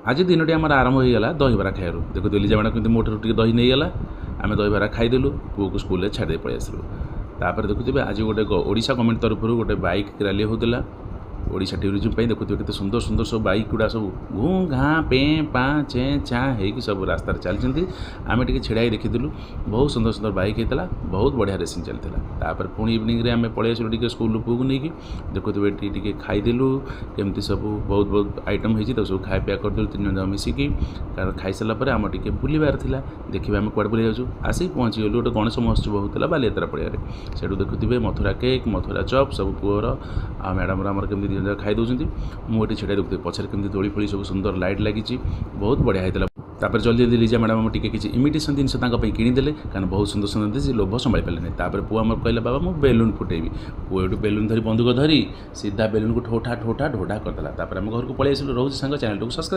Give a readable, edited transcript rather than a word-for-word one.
ଆଜି ଦିନଟି ଆମର ଆରମ୍ଭ ହୋଇଗଲା ଦହିବରା ଖାଇବାରୁ। ଦେଖୁଥିବେ, ଲିଜା ମ୍ୟାଡ଼ାମ୍ କେମିତି ମୋ ଠାରୁ ଟିକେ ଦହି ନେଇଗଲା। ଆମେ ଦହିବରା ଖାଇଦେଲୁ, ପୁଅକୁ ସ୍କୁଲରେ ଛାଡ଼ି ଦେଇ ପଳେଇ ଆସିଲୁ। ତାପରେ ଦେଖୁଥିବେ, ଆଜି ଗୋଟେ ଓଡ଼ିଶା ଗଭର୍ଣ୍ଣମେଣ୍ଟ ତରଫରୁ ଗୋଟେ ବାଇକ୍ ରାଲି ହେଉଥିଲା ଓଡ଼ିଶା ଟୁରିଜିମ୍ ପାଇଁ। ଦେଖୁଥିବେ, କେତେ ସୁନ୍ଦର ସୁନ୍ଦର ସବୁ ବାଇକ୍ ଗୁଡ଼ା ସବୁ ଘୁଁ ଘାଁ ପେଁ ପାଁ ଚେଁ ଚାଁ ହେଇକି ସବୁ ରାସ୍ତାରେ ଚାଲିଛନ୍ତି। ଆମେ ଟିକେ ଛିଡ଼ା ହେଇ ଦେଖିଥିଲୁ। ବହୁତ ସୁନ୍ଦର ସୁନ୍ଦର ବାଇକ୍ ହେଇଥିଲା, ବହୁତ ବଢ଼ିଆ ରେସିଂ ଚାଲିଥିଲା। ତାପରେ ପୁଣି ଇଭିନିଂରେ ଆମେ ପଳେଇ ଆସିଲୁ ଟିକେ ସ୍କୁଲରୁ ପୁଅକୁ ନେଇକି। ଦେଖୁଥିବେ, ଏଠି ଟିକେ ଖାଇଦେଲୁ। କେମିତି ସବୁ ବହୁତ ବହୁତ ଆଇଟମ୍ ହେଇଛି, ତାକୁ ସବୁ ଖାଇବା ପିଇବା କରିଦେଲୁ ତିନି ଜଣ ଯାକ ମିଶିକି। କାରଣ ଖାଇସାରିଲା ପରେ ଆମର ଟିକେ ବୁଲିବାର ଥିଲା। ଦେଖିବା ଆମେ କୁଆଡ଼େ ବୁଲି ଯାଉଛୁ। ଆସିକି ପହଞ୍ଚିଗଲୁ, ଗୋଟେ ଗଣେଶ ମହୋତ୍ସବ ହେଉଥିଲା ବାଲିଯାତ୍ରା ପଡ଼ିଆରେ। ସେଠୁ ଦେଖୁଥିବେ, ମଥୁରା କେକ୍, ମଥୁରା ଚପ୍ ସବୁ ପୁଅର ଆଉ ମ୍ୟାଡ଼ାମର ଆମର କେମିତି ଦୁଇ ଜଣ ଯାକ ଖାଇ ଦେଉଛନ୍ତି। ମୁଁ ଏଠି ଛିଡ଼ା। ଦେଖୁଥିବେ, ପଛରେ କେମିତି ଦୋଳି ଫୋଳି ସବୁ ସୁନ୍ଦର ଲାଇଟ୍ ଲାଗିଛି, ବହୁତ ବଢ଼ିଆ ହେଇଥିଲା। ତାପରେ ଜଲ୍ଦି ଜଲ୍ଦି ଲିଜା ମ୍ୟାଡ଼ାମ୍ ଆମର ଟିକେ କିଛି ଇମିଟେସନ୍ ଜିନିଷ ତାଙ୍କ ପାଇଁ କିଣିଦେଲେ, କାରଣ ବହୁତ ସୁନ୍ଦର ସୁନ୍ଦର ଜିନିଷ, ସେ ଲୋଭ ସମ୍ଭାଳି ପାରିଲେନି। ତାପରେ ପୁଅ ଆମର କହିଲା, "ବାବା, ମୁଁ ବେଲୁନ୍ ଫୁଟେଇବି।" ପୁଅ ଏଠୁ ବେଲୁନ୍ ଧରି, ବନ୍ଧୁକ ଧରି ସିଧା ବେଲୁନ୍କୁ ଠୋଠା ଠୋଠା ଢୋଢା କରିଦେଲା। ତାପରେ ଆମେ ଘରକୁ ପଳେଇ ଆସିଲୁ। ରହୁଛି ସାଙ୍ଗ, ଚ୍ୟାନେଲଟାକୁ ସବସ୍କ୍ରାଇବ୍